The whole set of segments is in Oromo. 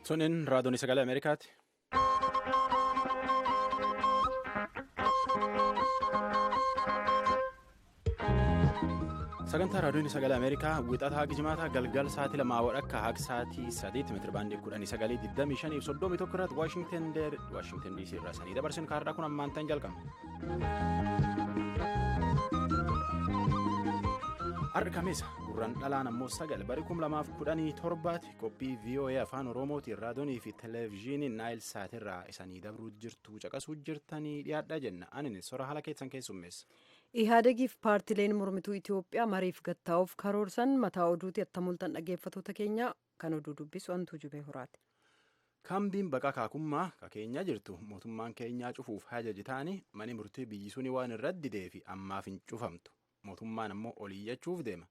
Tuniin raadiyoon sagalee Ameerikaati. Sagantaa raadiyoon sagalee Ameerikaa wixataa haga jimaataa galgal sa'aatii lamaa walakkaa haga sa'aatii sadiitti meetira baandii 19, 25 fi 31 irratti Waashingtan DC irraa sanii dabarsin kaarraa kun ammaan ta'an jalqabna. Har'a kameessa gurraan dhalaan ammoo 9 bari 2017 qophii VOA afaan Oromootiin raadiyoonii fi televezyiinii Naayil Saatirraa isanii dabruu jirtu caqasuu jirtanii dhiyaadhaa jenna. Anin sora haala keessan keessummeessa. Ihaadegiif paartileen mormituu Itoophiyaa mariif gattaa'uuf karoorsan mataa oduuti attamoltan dhaggeeffattoota keenya kan oduu dubbisu Antuu Jubee Horaati. Kaambiin baqa kaakummaa ka keenyaa jirtu mootummaan keenyaa cufuuf hajaji ta'anii mani murtii biyyi suni waan irratti didee fi ammaaf hin cufamtu. Mootummaan ammoo oliyyachuuf deema.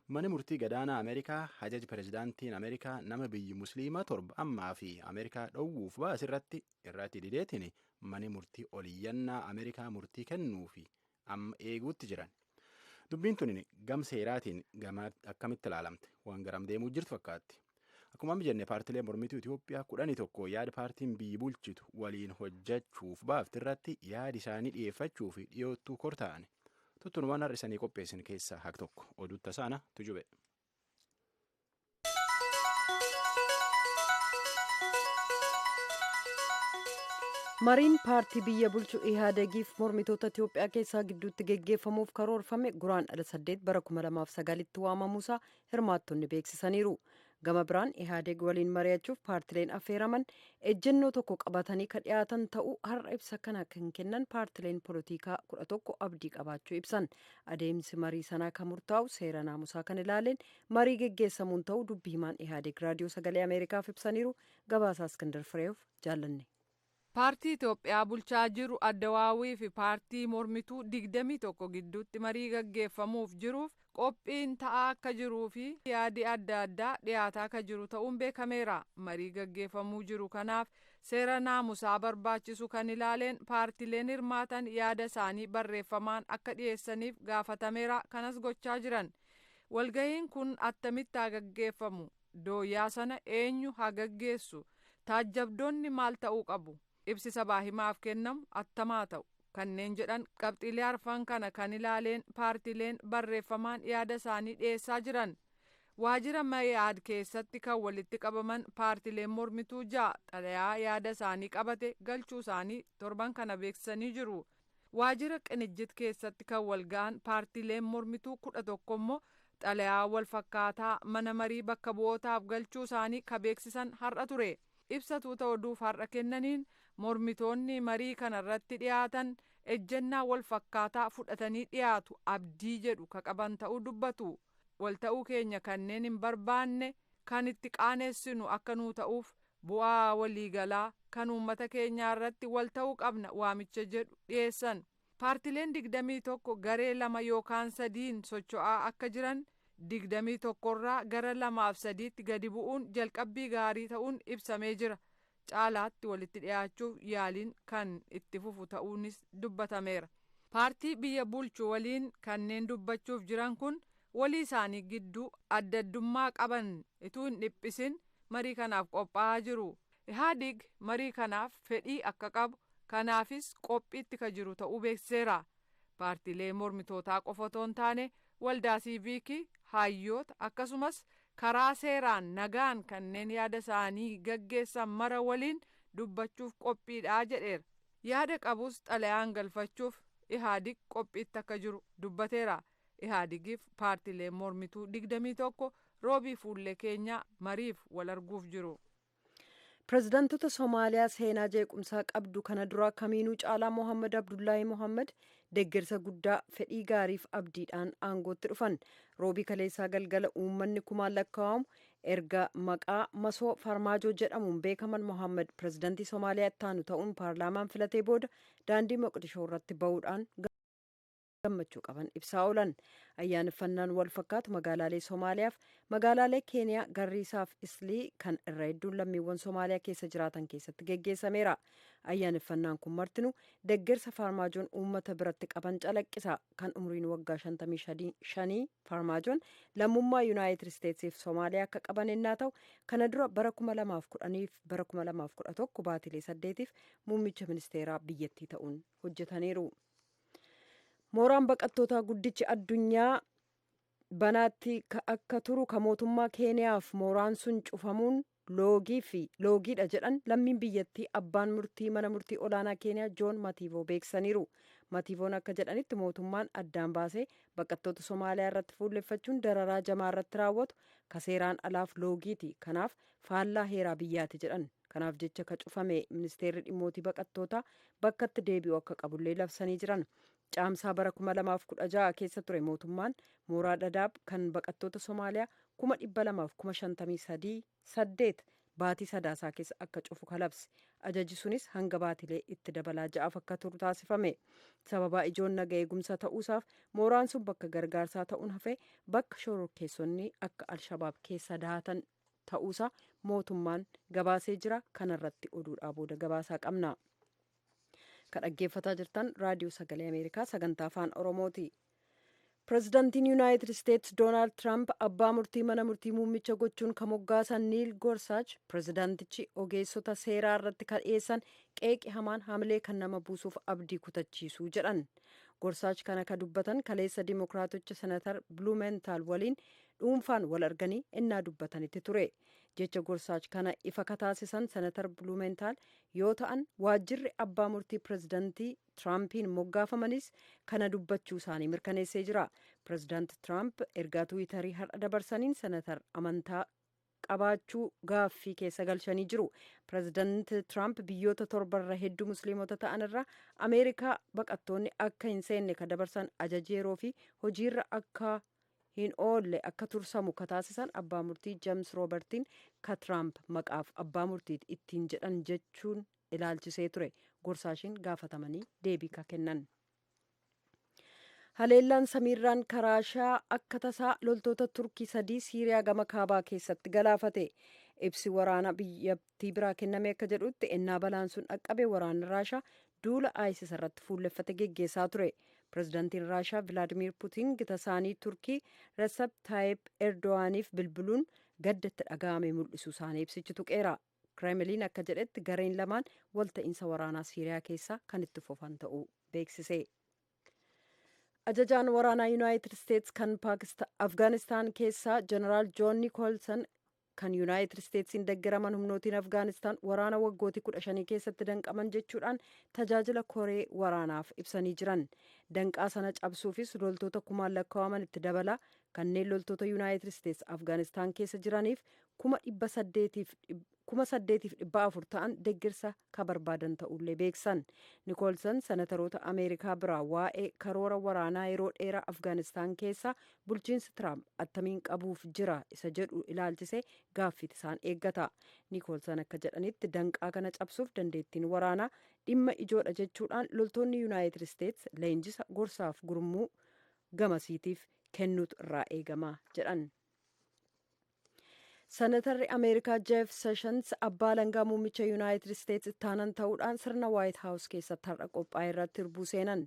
Mani murtii gadaanaa Ameerikaa hajaji pirezidaantiin Ameerikaa nama biyyi musliimaa torba ammaa fi Ameerikaa dhowwuuf baas irratti dideetiin mani murtii oliyyannaa Ameerikaa murtii kennuufi amma eeguutti jiran. Dubbiin tun gam seeraatiin gama akkamitti ilaalamte waan garam deemuu jirtu fakkaatti. Akkuma amma jenne paartilee mormituu Itoophiyaa 11 yaada paartiin biyyi bulchitu waliin hojjechuuf baafti irratti yaada isaanii dhiyeeffachuu fi dhiyoottuu kortaa'an. Tuttuun waan har'a isanii qopheessin keessaa haq tokko oduu tasaana tujube. Mariin paartii biyya bulchu Ihaadegiif mormitoota Itoophiyaa keessaa gidduutti geggeeffamuuf karoorfame guraan dhala 8 bara 2009tti waamamuusaa hirmaattonni beeksisaniiru. Gama biraan Ihaadeg waliin mari'achuuf paartileen affeeraman ejjennoo tokko qabatanii kan dhiyaatan ta'uu har'a ibsa kana kan kennan paartileen polotikaa 11 abdii qabaachuu ibsan. Adeemsi marii sanaa kan murtaa'u seera naamusaa kan ilaaleen marii geggeessamuun ta'uu dubbii himaan Ihaadeg raadiyoo sagalee Ameerikaaf ibsaniiru. Gabaasaa Iskandar Fireeuf jaallanne. Paartii Itoophiyaa bulchaa jiru Addawaawii fi paartii mormituu 21 gidduutti marii gaggeeffamuuf jiruuf qophiin ta'aa akka jiruu fi yaadi adda addaa dhiyaataa akka jiru ta'uun beekameera. Marii gaggeeffamuu jiru kanaaf seera naamusaa barbaachisu kan ilaaleen paartileen hirmaatan yaada isaanii barreeffamaan akka dhiyeessaniif gaafatameera. Kanas gochaa jiran. Walgahiin kun attamitti haa gaggeeffamu? Dooyyaa sana eenyu haa gaggeessu? Taajjabdoonni maal ta'uu qabu? Ibsi sabaa himaaf kennamu attamaa ta'u kanneen jedhan qabxiilee arfan kana kan ilaaleen paartileen barreeffamaan yaada isaanii dhiyeessaa jiran. Waajjira Mayaad keessatti kan walitti qabaman paartileen mormituu ja'a xalayaa yaada isaanii qabate galchuu isaanii torban kana beeksisanii jiru. Waajjira Qinijjit keessatti kan wal ga'an paartileen mormituu 11 immoo xalayaa wal fakkaataa mana marii bakka bu'ootaaf galchuu isaanii ka beeksisan har'a ture. Ibsa tuuta oduuf har'a kennaniin mormitoonni marii kanarratti dhiyaatan ejjennaa wal fakkaataa fudhatanii dhiyaatu abdii jedhu ka qaban ta'uu dubbatu. Walta'uu keenya kanneen hin barbaanne kan itti qaaneessinu akka nuu ta'uuf bu'aa waliigalaa kan uummata keenyaa irratti walta'uu qabna waamicha jedhu dhiyeessan. Paartileen 21 garee lama yookaan sadiin socho'aa akka jiran 21 irraa gara lamaaf sadiitti gadi bu'uun jalqabbii gaarii ta'uun ibsamee jira. Caalaatti walitti dhiyaachuuf yaaliin kan itti fufu ta'uunis dubbatameera. Paartii biyya bulchu waliin kanneen dubbachuuf jiran kun walii isaanii gidduu adda addummaa qaban ituu hin dhiphisin marii kanaaf qophaa'aa jiru. Ihaadig marii kanaaf fedhii akka qabu kanaafis qophiitti ka jiru ta'uu beeksiseera. Paartiilee mormitootaa qofa otoo hin taane waldaa siiviikii hayyoota akkasumas karaa seeraan nagaan kanneen yaada isaanii gaggeessan mara waliin dubbachuuf qophiidha jedheera. Yaada qabus xalayaan galfachuuf Ihaadig qophiitti akka jiru dubbateera. Ihaadigiif paartiileen mormituu 21 roobii fuullee keenyaa mariif wal arguuf jiru. Pireezidantota Somaaliyaa seenaa jeequmsaa qabdu kana dura kamiinuu caalaa Mohaammed Abdullaahi Mohaammed deeggarsa guddaa fedhii gaariif abdiidhaan aangootti dhufan. Roobii kaleessaa galgala uummanni kumaan lakkaa'amu erga maqaa masoo farmaajoo jedhamuun beekaman Mohaammed pireezidantii Somaaliyaa itti aanu ta'uun paarlaamaan filatee booda daandii Moqdishoo irratti ba'uudhaan Gammachuu qaban ibsaa oolan. Ayyaaneffannaan wal fakkaatu magaalaalee Somaaliyaaf magaalaalee Keeniyaa Garriisaaf Islii kan irra hedduun lammiiwwan Somaaliyaa keessa jiraatan keessatti geggeessameera. Ayyaaneffannaan kun martinuu deggersa Faarmaajoon uummata biratti qaban calaqqisa. Kan umriin waggaa 55 Faarmaajoon lammummaa Yuunaayitid Isteetsiif Somaaliyaa akka qaban ennaa ta'u, kana dura bara 2010 fi bara 2011 baatilee 8f muummicha ministeeraa biyyattii ta'uun hojjetaniiru. Mooraan baqattootaa guddichi addunyaa banaatti akka turu ka mootummaa Keeniyaaf mooraan sun cufamuun loogii fi loogiidha jedhan lammiin biyyattii abbaan murtii mana murtii olaanaa Keeniyaa Joon Matiivoo beeksisaniiru. Matiivoon akka jedhanitti, mootummaan addaan baasee baqattoota Somaaliyaa irratti fuulleffachuun dararaa jamaa irratti raawwatu ka seeraan alaaf loogiiti, kanaaf faallaa heeraa biyyaati jedhan. Kanaaf jecha ka cufame ministeerri dhimmootii baqattootaa bakkatti deebi'u akka qabullee labsanii jiran. Caamsaa bara 2016 keessa ture mootummaan mooraa Dadaab kan baqattoota Somaaliyaa 253,800 baatii Sadaasaa keessa akka cufu kalabse. Ajaji sunis hanga baatilee itti dabalaa 6f akka turu taasifame. Sababaa ijoon naga eegumsa ta'uusaaf mooraan sun bakka gargaarsaa ta'uun hafee bakka shororkeessonni akka Alshabaab keessa dahatan ta'uusaa mootummaan gabaasee jira. Kanarratti oduudhaa booda gabaasaa qabna. Kan dhaggeeffataa jirtan Raadiyoo Sagalee Ameerikaa sagantaa Afaan Oromooti. Pireezidaantiin Yuunaayitid Isteetsi Doonaald Tiraamp abbaa murtii mana murtii muummicha gochuun kan moggaasan Niil Gorsaach, pireezidaantichi ogeessota seeraa irratti kan dhiyeessan qeeqi hamaan hamilee kan nama buusuuf abdii kutachiisuu jedhan. Gorsaach kana ka dubbatan kaleessa Dimookiraatocha Senatar Bluumentaal waliin dhuunfaan wal arganii innaa dubbatanitti ture. Jecha Gorsaach kana ifa kataasisan Senatar Bluumentaal yoo ta'an, waajjirri abbaa murtii pireezidaantii Tiraampiin moggaafamanis kana dubbachuu isaanii mirkaneessee jira. Pireezidaanti Tiraamp ergaa Tiwiitarii har'a dabarsaniin senatar amantaa qabaachuu gaaffii keessa galchanii jiru. Pireezidaanti Tiraamp biyyoota torbarra hedduu Musliimota ta'an irraa Ameerikaa baqattoonni akka hin seenne ka dabarsan ajaja yeroo fi hojiirra akka hin oolle akka tursamu ka taasisan abbaa murtii Jeems Roobertiin ka Tiraamp maqaaf abbaa murtiiti ittiin jedhan jechuun ilaalchisee ture Gorsaashiin gaafatamanii deebii ka kennan. Haleellaan samiirraan karaashaa akka tasaa loltoota Turkii sadii Siiriyaa gama kaabaa keessatti galaafate. Ibsi waraana biyyattii biraa kenname akka jedhutti, ennaa balaan sun dhaqqabe waraanni Raashaa duula ISIS irratti fuulleffate geggeessaa ture. Pireezidaantiin Raashaa Vilaadimir Putiin gita isaanii Turkii Resep Taayip Erdowaaniif bilbiluun gaddatti dhaga'ame mul'isuu isaanii ibsichi tuqeera. Kireemiliin akka jedhetti, gareen lamaan walta'iinsa waraanaa Siiriyaa keessaa kan itti fufan ta'uu beeksise. Ajajaan waraanaa Yuunaayitid Isteets kan Afgaanistaan keessaa Jeneraal Joon Niikoolsan kan Yuunaayitid Isteetsiin deeggaraman humnootiin Afgaanistaan waraana waggootii 15 keessatti danqaman jechuudhaan tajaajila koree waraanaaf ibsanii jiran. Danqaa sana cabsuufis loltoota kumaan lakkaa'aman itti dabala kanneen loltoota Yuunaayitid Isteets Afgaanistaan keessa jiraniif 8,400 ta'an deeggarsa ka barbaadan ta'ullee beeksan. Nikoolsan senataroota Ameerikaa biraa waa'ee karoora waraanaa yeroo dheeraa Afgaanistaan keessa bulchiinsi Tiraamp attamiin qabuuf jira isa jedhu ilaalchisee gaaffiit isaan eeggata. Nikoolsan akka jedhanitti, danqaa kana cabsuuf dandeettiin waraanaa dhimma ijoodha jechuudhaan loltoonni Yuunaayitid Isteets leenjisa gorsaaf gurmuu gamasiitiif kennuutu irraa eegama jedhan. Senatarri Ameerikaa Jeef Seshans abbaa alangaa muummicha Yuunaayitid Isteets ittaanan ta'uudhaan sirna Waayit Haawus keessatti har'a qophaa'e irratti hirbuu seenan.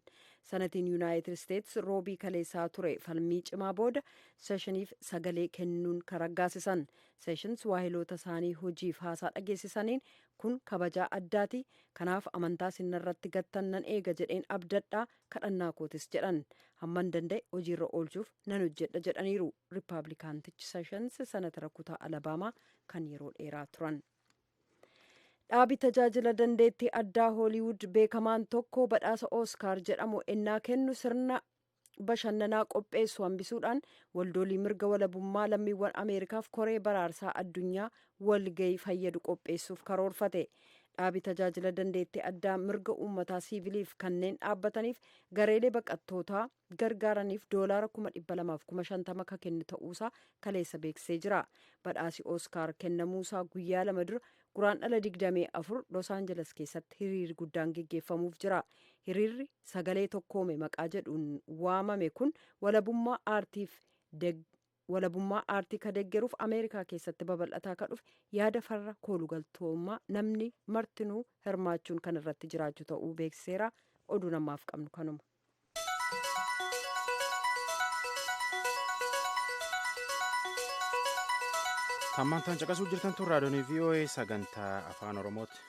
Sanatiin Yuunaayitid Isteets Roobii kaleessaa ture falmii cimaa booda Seshaniif sagalee kennuun kan raggaasisan. Seshans waahiloota isaanii hojiif haasaa dhageessisaniin, "Kun kabajaa addaati, kanaaf amantaa sinarratti gattan nan eega jedheen abdadhaa, kadhannaa kootis" jedhan. "Hamman danda'e hojiirra oolchuuf nan hojjedha" jedhaniiru. Riippaabilikaantichi Seshans senatara kutaa Alabaamaa kan yeroo dheeraa turan. Dhaabi tajaajila dandeettii addaa Hooliwud beekamaan tokko badhaasa Ooskaar jedhamu ennaa kennu sirna bashannanaa qopheessu hambisuudhaan waldoolii mirga walabummaa lammiiwwan Ameerikaaf koree baraarsaa addunyaa walgayii fayyadu qopheessuuf karoorfate. Dhaabi tajaajila dandeettii addaa mirga uummataa siiviliif kanneen dhaabbataniif gareelee baqattootaa gargaaraniif doolaara 250,000 ka kennu ta'uusaa kaleessa beeksisee jira. Badhaasi Ooskaar kennamuusaa guyyaa 2 dura, Guraandhala 24, Los Angeles keessatti hiriirri guddaan geggeeffamuuf jira. Hiriirri sagalee tokkoome maqaa jedhuun waamame kun walabummaa aartiif walabummaa aartii ka deeggaruuf Ameerikaa keessatti babal'ataa ka dhufe yaada farra koolugaltoommaa namni martinuu hirmaachuun kan irratti jiraachuu ta'uu beeksiseera. Oduu namaaf qabnu kanuma. Hammantaan caqasuu jirtan tun raadiyoon VOA sagantaa afaan Oromooti.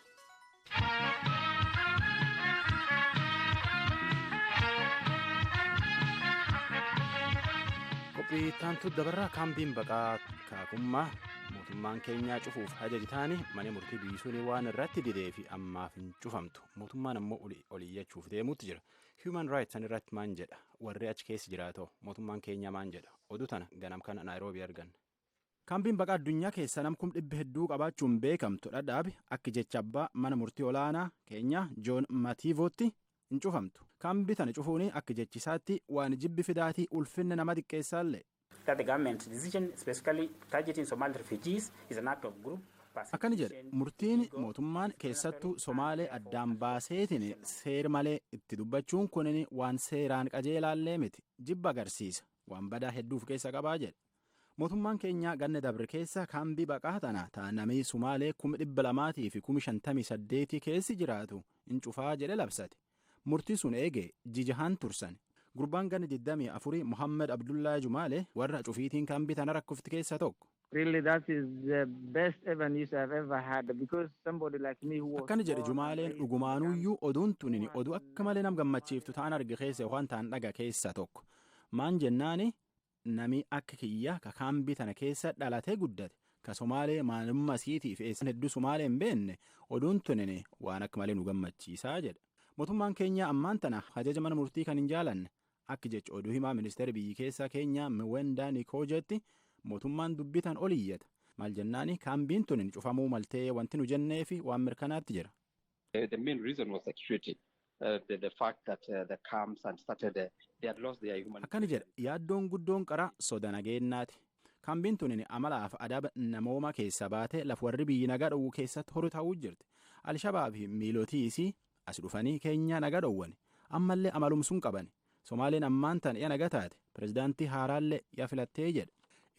Qophii taantu dabarraa kaambiin baqaa kaakummaa mootummaan keenyaa cufuuf ajaji taani mana murtii biyyisuun waan irratti didee fi ammaaf hin cufamtu. Mootummaan ammoo oliyyachuuf deemuutti jira. Human Rights san irratti maan jedha? Warri achi keessa jiraatoo mootummaan keenyaa maan jedha? Oduu tana ganam kana Naayiroobii arganna. Kaambiin baqaa addunyaa keessa namkum dhibba hedduu qabaachuun beekamtu dhadhaabe akka jecha abbaa mana murtii olaanaa keenyaa Joon Matiivootti hin cufamtu. Kaambii tana cufuun akka jechisaatti waan jibbi fidaatii ulfinna nama xiqqeessaallee. Akkana jedhe murtiin mootummaan keessattuu Somaalee addaan baaseetiin seer malee itti dubbachuun kunin waan seeraan qajeelaallee miti jibba agarsiisa waan badaa hedduuf keessa qabaa jedhe. Mootummaan keenya ganna dabre keessa kaambii baqaa tana taanamii Sumaalee 258,058 keessi jiraatu hin cufaa jedhe labsate. Murtii sun eege jijahaan tursan. Gurbaan ganna 24 Muhammad Abdullaa Jumaalee warra cufiitiin kaambii tana rakkufti keessa tokko. Akkana jedhe Jumaaleen dhugumaanuyyuu oduun tunin oduu akka malee nam gammachiiftu ta'an arge keessa yookaan ta'an dhaga keessa tokko. Maan jennaani nami akka kiyya ka kaambii tana keessa dhalatee guddate ka Somaalee maalummaa isiitiif eessan hedduu Somaalee hin beekne oduun tunin waan akka malee nu gammachiisaa jedha. Mootummaan keenya ammaan tana ajaja mana murtii kan hin jaalanne akka jecha oduu himaa ministeera biyyi keessaa keenya Miwendaa Nikoojetti mootummaan dubbitan ol iyyata. Maal jennaani kaambiin tunin cufamuu maltee wanti nu jenneefi waan mirkanaatti jira. The main reason was security. The fact that the camps and started they had lost their human. Akkana jedha yaaddoon guddoon qara soda nageenyaati. Kaambiin tunin amalaaf adaba namooma keessa baatee laf warri biyyi nagaa dhowwu keessatti horu ta'uu jirti. Alshabaab fi miilootiis as dhufanii keenyaa nagaa dhowwan ammallee amalumsuun qaban. Somaaleen ammaan tan iya naga taate pirezidaantii haaraallee yaa filattee jedha.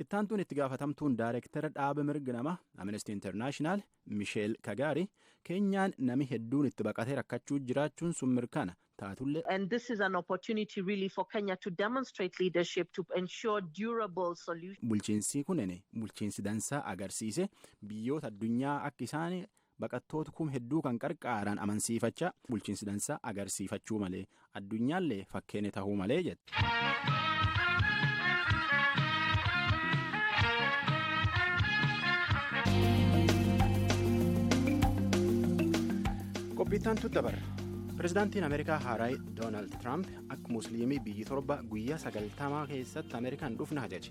Ittaantuun itti gaafatamtuun daayirektara dhaaba mirga namaa Amnesty International Misheel Kagaari keenyaan nami hedduun itti baqatee rakkachuu jiraachuun sun mirkana taatullee. And this is an opportunity really for Kenya to demonstrate leadership to ensure durable solutions. Bulchiinsi kunin bulchiinsi dansaa agarsiise biyyoota addunyaa akka isaan baqattoota kum hedduu kan qarqaaran amansiifachaa bulchiinsi dansaa agarsiifachuu malee addunyaallee fakkeenya tahuu malee jette. Qophiittaan dabarra. Pireezidaantiin Ameerikaa haaraay Doonaald Tiraamp akka musliimii biyyi torba guyyaa 90 keessatti Ameerikaan dhufna ajaje.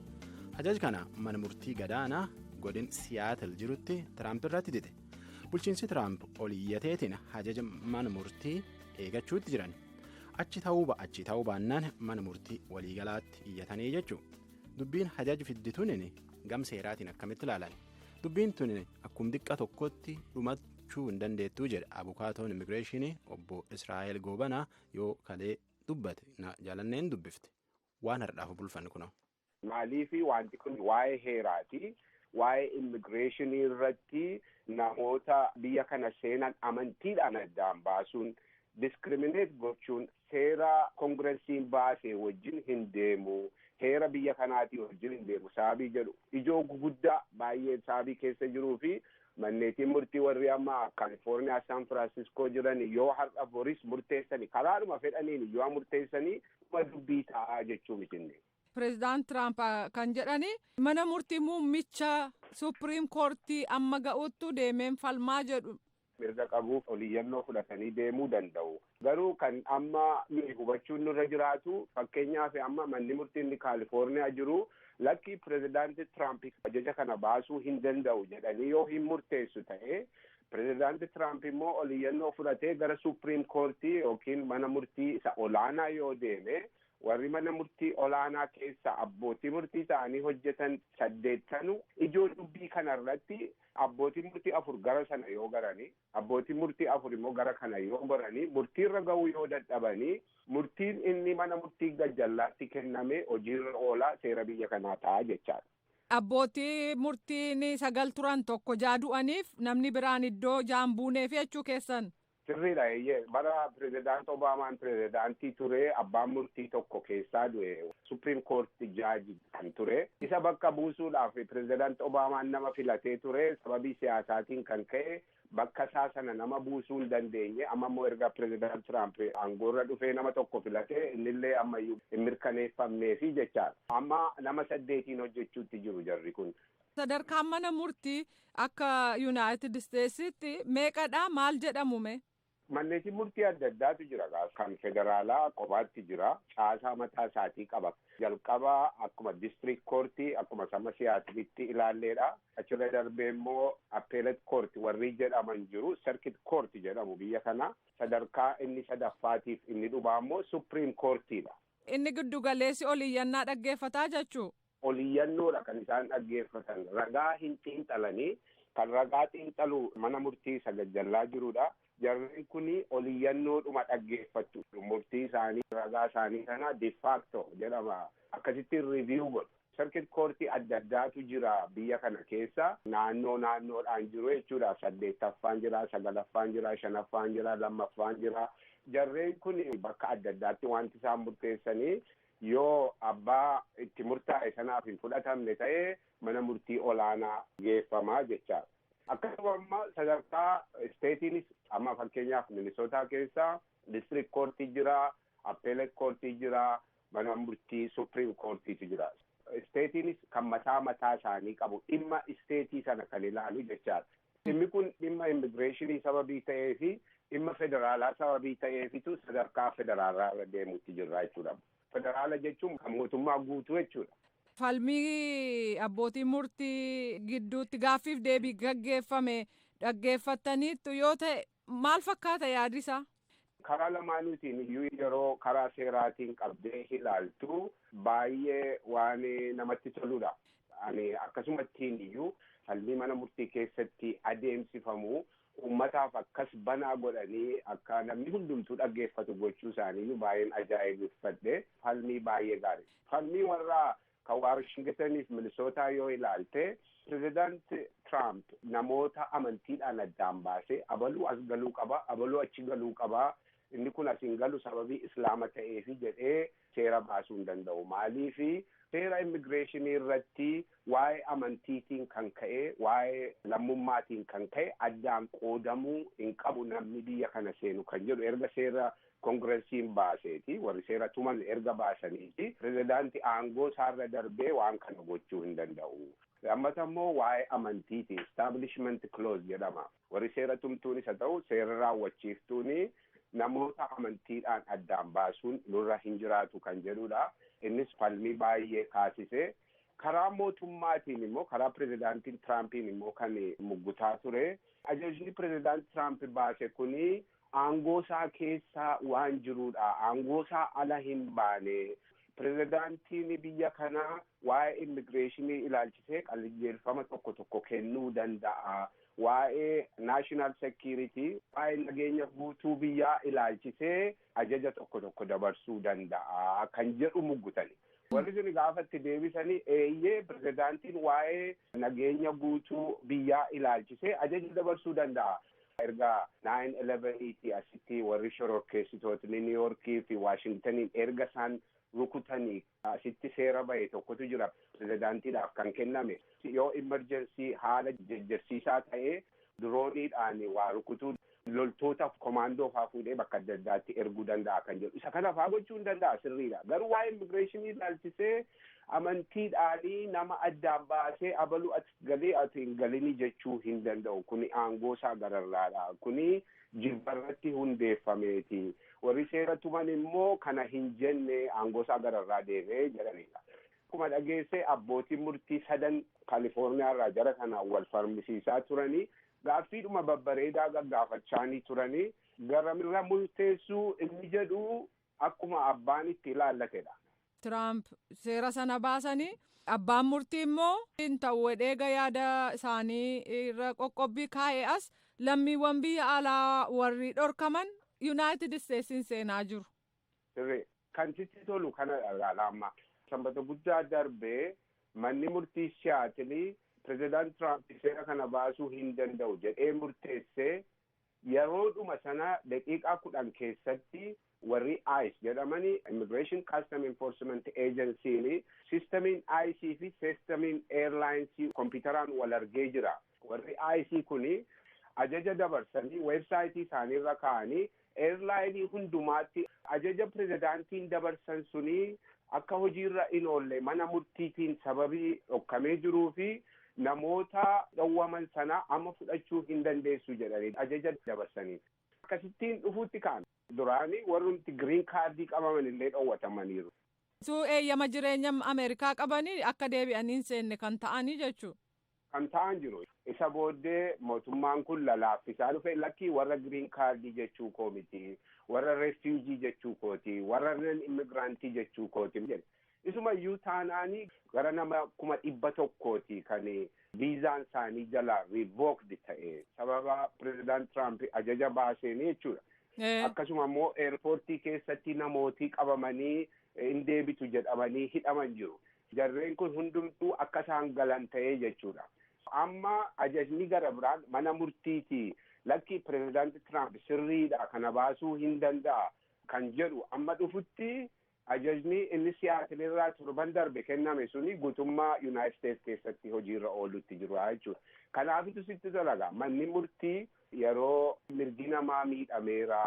Ajaji kana mana murtii gadaanaa godin Siyaatil jirutti Tiraamp irratti dide. Bulchiinsi Tiraamp ol iyyateetiin ajaja mana murtii eegachuutti jiran. Achi ta'uu baannaan mana murtii waliigalaatti iyyatanii jechuudha. Dubbiin ajaji fiddituun gam seeraatiin akkamitti ilaalan? Dubbiin tun akkuma xiqqa tokkotti dhumachuu hin dandeettuu jedha abukaatoon immigireeshinii obbo Israa'el Goobanaa yoo kalee dubbate jaalanneen dubbifte waan har'aaf bulfanne kunoo. Maaliifi wanti kun waa'ee heeraati. Waa'ee immigireeshinii irratti namoota biyya kana seenan amantiidhaan addaan baasuun diskirimineet gochuun seera koongiresiin baase wajjin hin deemu. Heera biyya kanaatii wajjin hin deemu sababii jedhu ijoo guguddaa baay'ee sababii keessa jiruu fi manneetiin murtii warri amma Kaalifoorniyaa San Firaansiskoo jiran yoo har'a boris murteessanii karaadhuma fedhaniin yoo murteessanii dhuma dubbii ta'aa jechuu mitinne. Pireezidaant Tiraamp kan jedhani mana murtii muummicha supiriim koortii amma ga'uttu deemeen falmaa jedhu. Mirga qabuuf oliyyannoo fudhatanii deemuu danda'u. Garuu kan amma nuyi hubachuun nurra jiraatu fakkeenyaaf amma manni murtiin Kaalifoorniyaa jiru lakki pireezidaanti Tiraamp ajaja kana baasuu hin danda'u jedhanii yoo hin murteessu ta'e pireezidaanti Tiraamp immoo oliyyannoo fudhatee gara supiriim koortii yookiin mana murtii isa olaanaa yoo deeme Warri mana murtii olaanaa keessa abbootii murtii ta'anii hojjetan 8 ijoo dubbii kanarratti abbootii murtii 4 gara sana yoo garanii, abbootii murtii 4 immoo gara kana yoo garanii, murtiirra ga'uu yoo dadhabanii, murtiin inni mana murtii gajjallaatti kenname hojiirra oolaa seera biyya kanaa ta'a jechaadha. Abbootii murtiin 9 turan 1 jaa du'aniif namni biraan iddoo jaan buuneef jechuu keessan. Sirriidha eeyyee, bara pirezidaant Obaamaan pirezidaantii ture abbaan murtii tokko keessaa du'e, Supreme Court jaaji kan ture. Isa bakka buusuudhaaf pirezidaant Obaamaan nama filatee ture, sababii siyaasaatiin kan ka'e bakka isaa sana nama buusuu hin dandeenye. Amma immoo erga pirezidaant Tiraamp aangoorra dhufee nama tokko filatee, innillee ammayyuu hin mirkaneeffamneefi jechaadha. Amma nama 8 hojjechuutti jiru jarri kun. Sadarkaan mana murtii akka Yuunaayitid Isteetsitti meeqadha, maal jedhamume? Manneetiin murtii adda addaatu jira. Kan federaalaa qofaatti jira. Caasaa mataa isaatii qaba. Jalqaba akkuma district koortii akkuma sama siyaasnitti ilaalleedha. Achirra darbee immoo appellate court warri jedhaman jiru. Circuit court jedhamu biyya kana. Sadarkaa inni sadaffaatiif inni dhubaa immoo supreme courtiidha. Inni giddu galeessi oliyyannaa dhaggeeffataa jechuu? Oliyyannoodha kan isaan dhaggeeffatan. Ragaa hin xiinxalanii, kan ragaa xiinxalu mana murtii isa gajjallaa jirudha. Jarri kun oliyyannoodhuma dhaggeeffattu. Murtii isaanii ragaa isaanii sana de facto jedhama. Akkasitti review godhu. Circuit courtii adda addaatu jira biyya kana keessa. Naannoo naannoodhaan jiru jechuudha. 8ffaan jira, 9ffaan jira, 5ffaan jira, 2ffaan jira. Jarreen kun bakka adda addaatti wanti isaan murteessanii yoo abbaa itti murtaa'e sanaaf hin fudhatamne ta'ee mana murtii olaanaa geeffamaa jechaadha. Akkasuma amma sadarkaa isteetiinis amma fakkeenyaaf Minisootaa keessa district koortii jira, appellate koortii jira, mana murtii supreme koortiitu jira. Isteetiinis kan mataa mataa isaanii qabu, dhimma isteetii sana kan ilaalu jechaadha. Dhimmi kun dhimma immigireeshinii sababii ta'ee fi dhimma federaalaa sababii ta'eefitu sadarkaa federaalaa irra deemuutti jirra jechuudha. Federaala jechuun kan mootummaa guutuu jechuudha. Falmii abbootii murtii gidduutti gaaffiif deebii gaggeeffame dhaggeeffattaniittu yoo ta'e maal fakkaata yaadi isaa? Karaa lamaanuutiin iyyuu yeroo karaa seeraatiin qabdee ilaaltu baay'ee waan namatti toludha. Ani akkasumattiin iyyuu falmii mana murtii keessatti adeemsifamu uummataaf akkas banaa godhanii akka namni hundumtuu dhaggeeffatu gochuu isaanii baay'een ajaa'ibsiifadhe, falmii baay'ee gaarii. Falmii warra kan Waashingtaniif Minisootaa yoo ilaalte, pirezidaant Tiraamp namoota amantiidhaan addaan baasee abaluu as galuu qaba, abaluu achi galuu qaba, inni kun as hin galu sababii islaama ta'eefi jedhee seera baasuu hin danda'u. Maaliifi seera immigireeshinii irratti waa'ee amantiitiin kan ka'e, waa'ee lammummaatiin kan ka'e addaan qoodamuu hin qabu namni biyya kana seenu kan jedhu erga seera koongiresiin baaseeti, warri seera tuman erga baasaniiti, pirezidaanti aangoo isaarra darbee waan kana gochuu hin danda'u. Lammata immoo waa'ee amantiiti, establishment clause jedhama. Warri seera tumtuunis haa ta'u seera raawwachiiftuuni namoota amantiidhaan addaan baasuun nurra hin jiraatu kan jedhudha. Innis falmii baay'ee kaasise. Karaa mootummaatiin immoo karaa pirezidaantiin Tiraampiin immoo kan muggutaa ture. Ajajni pirezidaanti Tiraamp baase kuni aangoo isaa keessa waan jirudha. Aangoo isaa ala hin baane. Pirezidaantiin biyya kanaa waa'ee immigireeshinii ilaalchisee qajeelfama tokko tokko kennuu danda'a. Waa'ee national security, waa'ee nageenya guutuu biyyaa ilaalchisee ajaja tokko tokko dabarsuu danda'a kan jedhu muggutani. Warri sun gaafatti deebisanii, eeyyee, pirezidaantiin waa'ee nageenya guutuu biyyaa ilaalchisee ajaja dabarsuu danda'a. Erga 9/11 asitti warri shororkeessitootni New Yorkii fi Waashingtaniin erga isaan rukutanii asitti seera bahe tokkotu jira pirezidaantiidhaaf kan kenname. Yoo emergency, haala jajjarsiisaa ta'ee, dirooniidhaan waa rukutuu, loltoota komaandoo faa fuudhee bakka adda addaatti erguu danda'a kan jedhu. Isa kana faa gochuu hin danda'a, sirriidha. Garuu waa'ee immigireeshinii ilaalchisee amantiidhaanii nama addaan baasee abaluu ati galee ati hin galini jechuu hin danda'u. Kuni aangoo isaa gararraadha. Kuni jibbarratti hundeeffameeti. Warri seera tuman immoo kana hin jenne, aangoo isaa gararraa deemee jedhanidha. Akkuma dhageesse abbootiin murtii sadan Kaalifoorniyaa irraa jara kana wal falmisiisaa turanii, gaaffiidhuma babbareedaa gaggaafachaanii turanii, garamirra murteessuu inni jedhu. Akkuma abbaan itti ilaallatedha. Tiraamp seera sana baasanii abbaan murtii immoo hin ta'u dheega yaada isaanii irra qoqqobbii kaa'e as lammiiwwan biyya alaa warri dhorkaman Yuunaayitid Isteetsiin seenaa jiru. Sirrii kan sitti tolu kana ilaala amma. Sanbata guddaa darbee manni murtii Siyaatilii pirezidaant Tiraamp seera kana baasuu hin danda'u jedhee murteessee yeroodhuma sana daqiiqaa 10 keessatti warri ICE jedhamanii Immigration Custom Enforcement Agency sistamiin ICE fi sistamiin airlines kompiitaraan wal argee jira. Warri ICE kuni ajaja dabarsanii weebsaayitii isaaniirra kaa'anii airlaayinii hundumaatti ajaja pirezidaantiin dabarsan suni akka hojiirra hin oolle mana murtiitiin sababii dhokkamee jiruu fi namoota dhowwaman sana amma fudhachuu hin dandeessu jedhanii ajaja dabarsanii. Akkasittiin dhufuutti ka'an. Duraanii warrumti giriin kaardii qabaman illee dhowwatamaniiru. Suu eeyyama jireenya Ameerikaa qabanii akka deebi'anii hin seenne kan ta'anii jechuudha. Kan ta'an jiru. Isa booddee mootummaan kun lalaaffisaa dhufe lakkii warra giriin kaardii jechuu koo miti, warra refuujii jechuu kooti, warra nan immigiraantii jechuu kooti. Isuma iyyuu taanaanii gara nama 100,000 kan viizaan isaanii jala revoked ta'e sababa pirezidaant Tiraamp ajaja baaseen jechuudha. Akkasuma immoo eerpoortii keessatti namootii qabamanii hin deebitu jedhamanii hidhaman jiru. Jarreen kun hundumtuu akka isaan galan ta'ee jechuudha. Amma ajajni gara biraan mana murtiiti lakki pirezidaanti Tiraamp sirriidha kana baasuu hin danda'a kan jedhu amma dhufutti ajajni inni Siyaatilirraa torban darbe kenname suni guutummaa Yuunaayitid Isteets keessatti hojiirra oolutti jiru jechuudha. Kanaafitu sitti dalaga manni murtii yeroo mirgi namaa miidhameera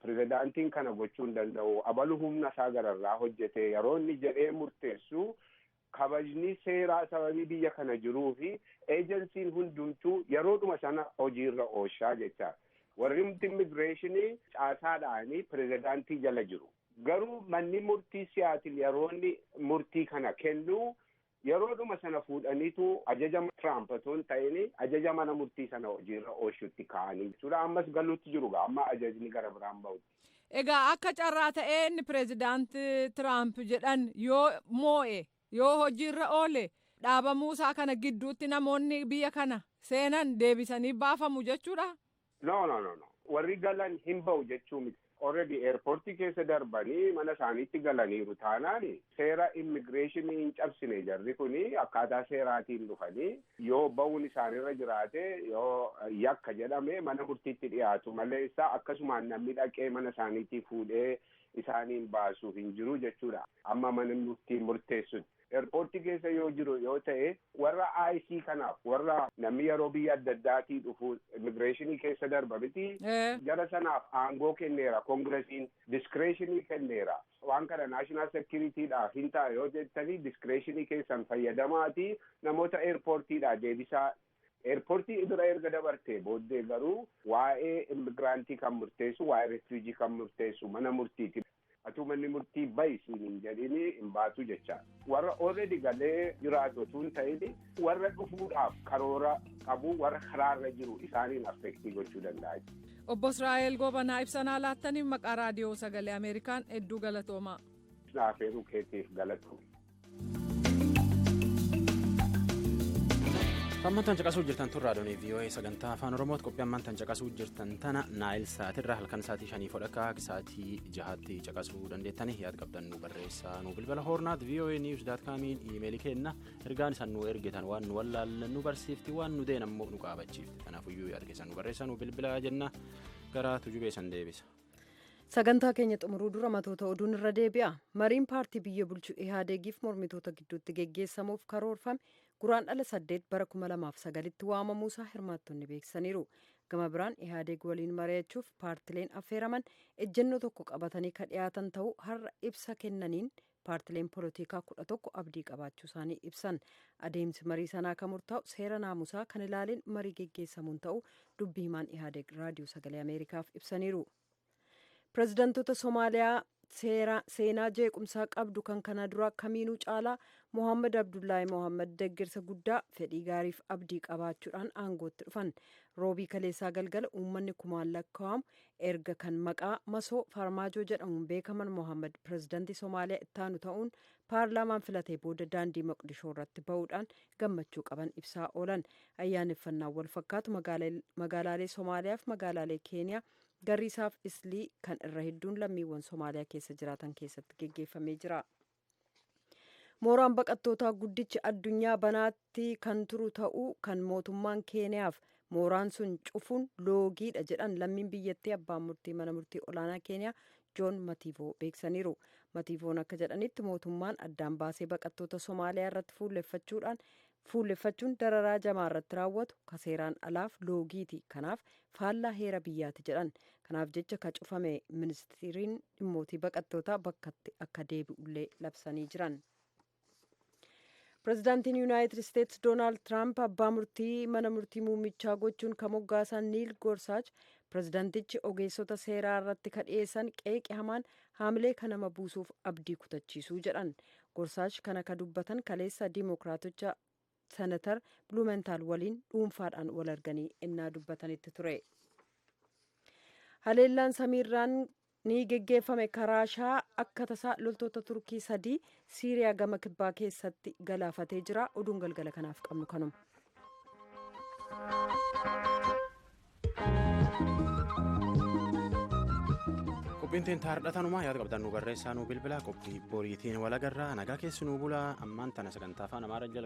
pirezidaantiin kana gochuu hin danda'u abalu humna isaa gararraa hojjete yeroo inni jedhee murteessu kabajni seeraa sababii biyya kana jiruu fi eejensiin hundumtuu yeroodhuma sana hojiirra ooshaa jecha. Warri immigireeshinii caasaadhaanii pirezidaantii jala jiru. Garuu manni murtii Siyaatil yeroo inni murtii kana kennu yeroodhuma sana fuudhaniitu ajaja Tiraamp otoo hin ta'in ajaja mana murtii sana hojiirra ooshutti kaa'anii jechuudha. Ammas galuutti jiru amma ajajni gara biraan bahutti. Egaa akka carraa ta'ee inni pirezidaanti Tiraamp jedhan yoo moo'e yoo hojiirra oole dhaabamuu isaa kana gidduutti namoonni biyya kana seenan deebisanii baafamu jechuudha. No no no no warri galan hin ba'u jechuu miti. Already airportii keessa darbanii mana isaaniitti galaniiru taanaan seera immigireeshinii hin cabsine jarri kuni akkaataa seeraatiin dhufanii yoo ba'uun isaanirra jiraate yoo yakka jedhame mana murtiitti dhiyaatu malee isaa akkasumaan namni dhaqee mana isaaniitti fuudhee isaaniin baasuuf hin jiru jechuudha. Amma mana murtii murteessutti. Airportii keessa yoo jiru yoo ta'e warra IC kanaaf warra namni yeroo biyya adda addaatii dhufu immigireeshinii keessa darba miti. Jara sanaaf aangoo kenneera koongiresiin diskireeshinii kenneera. Waan kana naashinaal sekiriitiidhaaf hin ta'a yoo jettanii diskireeshinii keessan fayyadamaati namoota airportiidhaa deebisaa. Airportii bira erga dabarte booddee garuu waa'ee immigiraantii kan murteessu waa'ee refuujii kan murteessu mana murtiiti. Atuu manni murtii bahi siin hin jedhini hin baatu jecha. Warra already galee jiraatu otoo hin ta'in warra dhufuudhaaf karoora qabu warra karaarra jiru isaaniin affeektii gochuu danda'a. Obbo Israa'el Gobanaa ibsanaa laattaniif maqaa raadiyoo sagalee Ameerikaan hedduu galatoomaa. Naafeeruu keetiif galatoome. Ammantaan caqasuu jirtan tun raadiyoon VOA sagantaa afaan Oromooti. Qophii ammantaan caqasuu jirtan tana Naayil Saatirraa halkan sa'aatii 5:30 sa'aatii 6tti caqasuu dandeettanii yaad qabdan nu barreessaa nu bilbila hoornaat VOA news dot comiin iimeelii kenna ergaan isaan nu ergitan waan nu wallaallan nu barsiifti waan nu deen ammoo nu qaabachiifti kanaafuyyuu yaad keessan nu barreessaa nu bilbilaa jenna gara tujubee san deebisa. Sagantaa keenya xumuruu dura matoota oduun irra deebi'a. Mariin paartii biyya bulchu Ihaadegiif mormitoota gidduutti geggeessamuuf karoorfame guraandhala 8 bara 2009tti waamamuusaa hirmaattonni beeksisaniiru. Gama biraan Ihaadeg waliin mari'achuuf paartileen affeeraman ejjennoo tokko qabatanii kan dhiyaatan ta'uu har'a ibsa kennaniin paartileen polotikaa 11 abdii qabaachuu isaanii ibsan. Adeemsi marii sanaa kan murtaa'u seera naamusaa kan ilaaleen marii geggeessamuun ta'uu dubbii himaan Ihaadeg raadiyoo sagalee Ameerikaaf ibsaniiru. Pireezidantoota Somaaliyaa Seenaa jeequmsaa qabdu kan kana dura kamiinuu caalaa Mohaammed Abdullaahi Mohaammed deeggarsa guddaa, fedhii gaariif abdii qabaachuudhaan aangootti dhufan. Roobii kaleessaa galgala uummanni kumaan lakkaa'amu erga kan maqaa masoo Farmaajoo jedhamuun beekaman Mohaammed pirezidaantii Somaaliyaa ittaanu ta'uun paarlaamaan filatee booda daandii Moqdishoo irratti ba'uudhaan gammachuu qaban ibsaa oolan. Ayyaaneffannaan wal fakkaatu magaalaalee Somaaliyaa fi magaalaalee Keeniyaa Garriisaaf Islii kan irra hedduun lammiiwwan Somaaliyaa keessa jiraatan keessatti geggeeffamee jira. Mooraan baqattootaa guddichi addunyaa banaatti kan turu ta'uu kan mootummaan Keeniyaaf mooraan sun cufuun loogiidha jedhan lammiin biyyattii abbaan murtii mana murtii olaanaa Keeniyaa Joon Matiivoo beeksaniiru. Matiivoon akka jedhanitti mootummaan addaan baasee baqattoota Somaaliyaa irratti fuulleffachuun dararaa jamaa irratti raawwatu ka seeraan alaaf loogiiti, kanaaf faallaa heera biyyaati jedhan. Kanaaf jecha ka cufame ministiriin dhimmootii baqattootaa bakkatti akka deebi'ullee labsanii jiran. Pirezidaantiin Yuunaayitid Isteetsi Doonaald Tiraamp abbaa murtii mana murtii muummichaa gochuun kan moggaasan Niil Gorsaach pirezidaantichi ogeessota seeraa irratti ka dhiyeessan qeeqi hamaan haamilee kan nama buusuuf abdii kutachiisuu jedhan. Gorsaach kana ka dubbatan kaleessa diimokiraatocha senatar Bluumentaal waliin dhuunfaadhaan wal arganii innaa dubbatanitti ture. Haleellaan samiirraan ni geggeeffame karaashaa akka tasaa loltoota Turkii 3 Siiriyaa gama kibbaa keessatti galaafatee jira. Oduun galgala kanaaf qabnu kanuma. Qophiin teen taardhatanumaa yaada qabdan nu barreessaa, nu bilbilaa. Qophii boriitiin walagarraa, nagaa keessi nu bulaa. Ammaan tana sagantaa afaan Amaaraa jalqaba.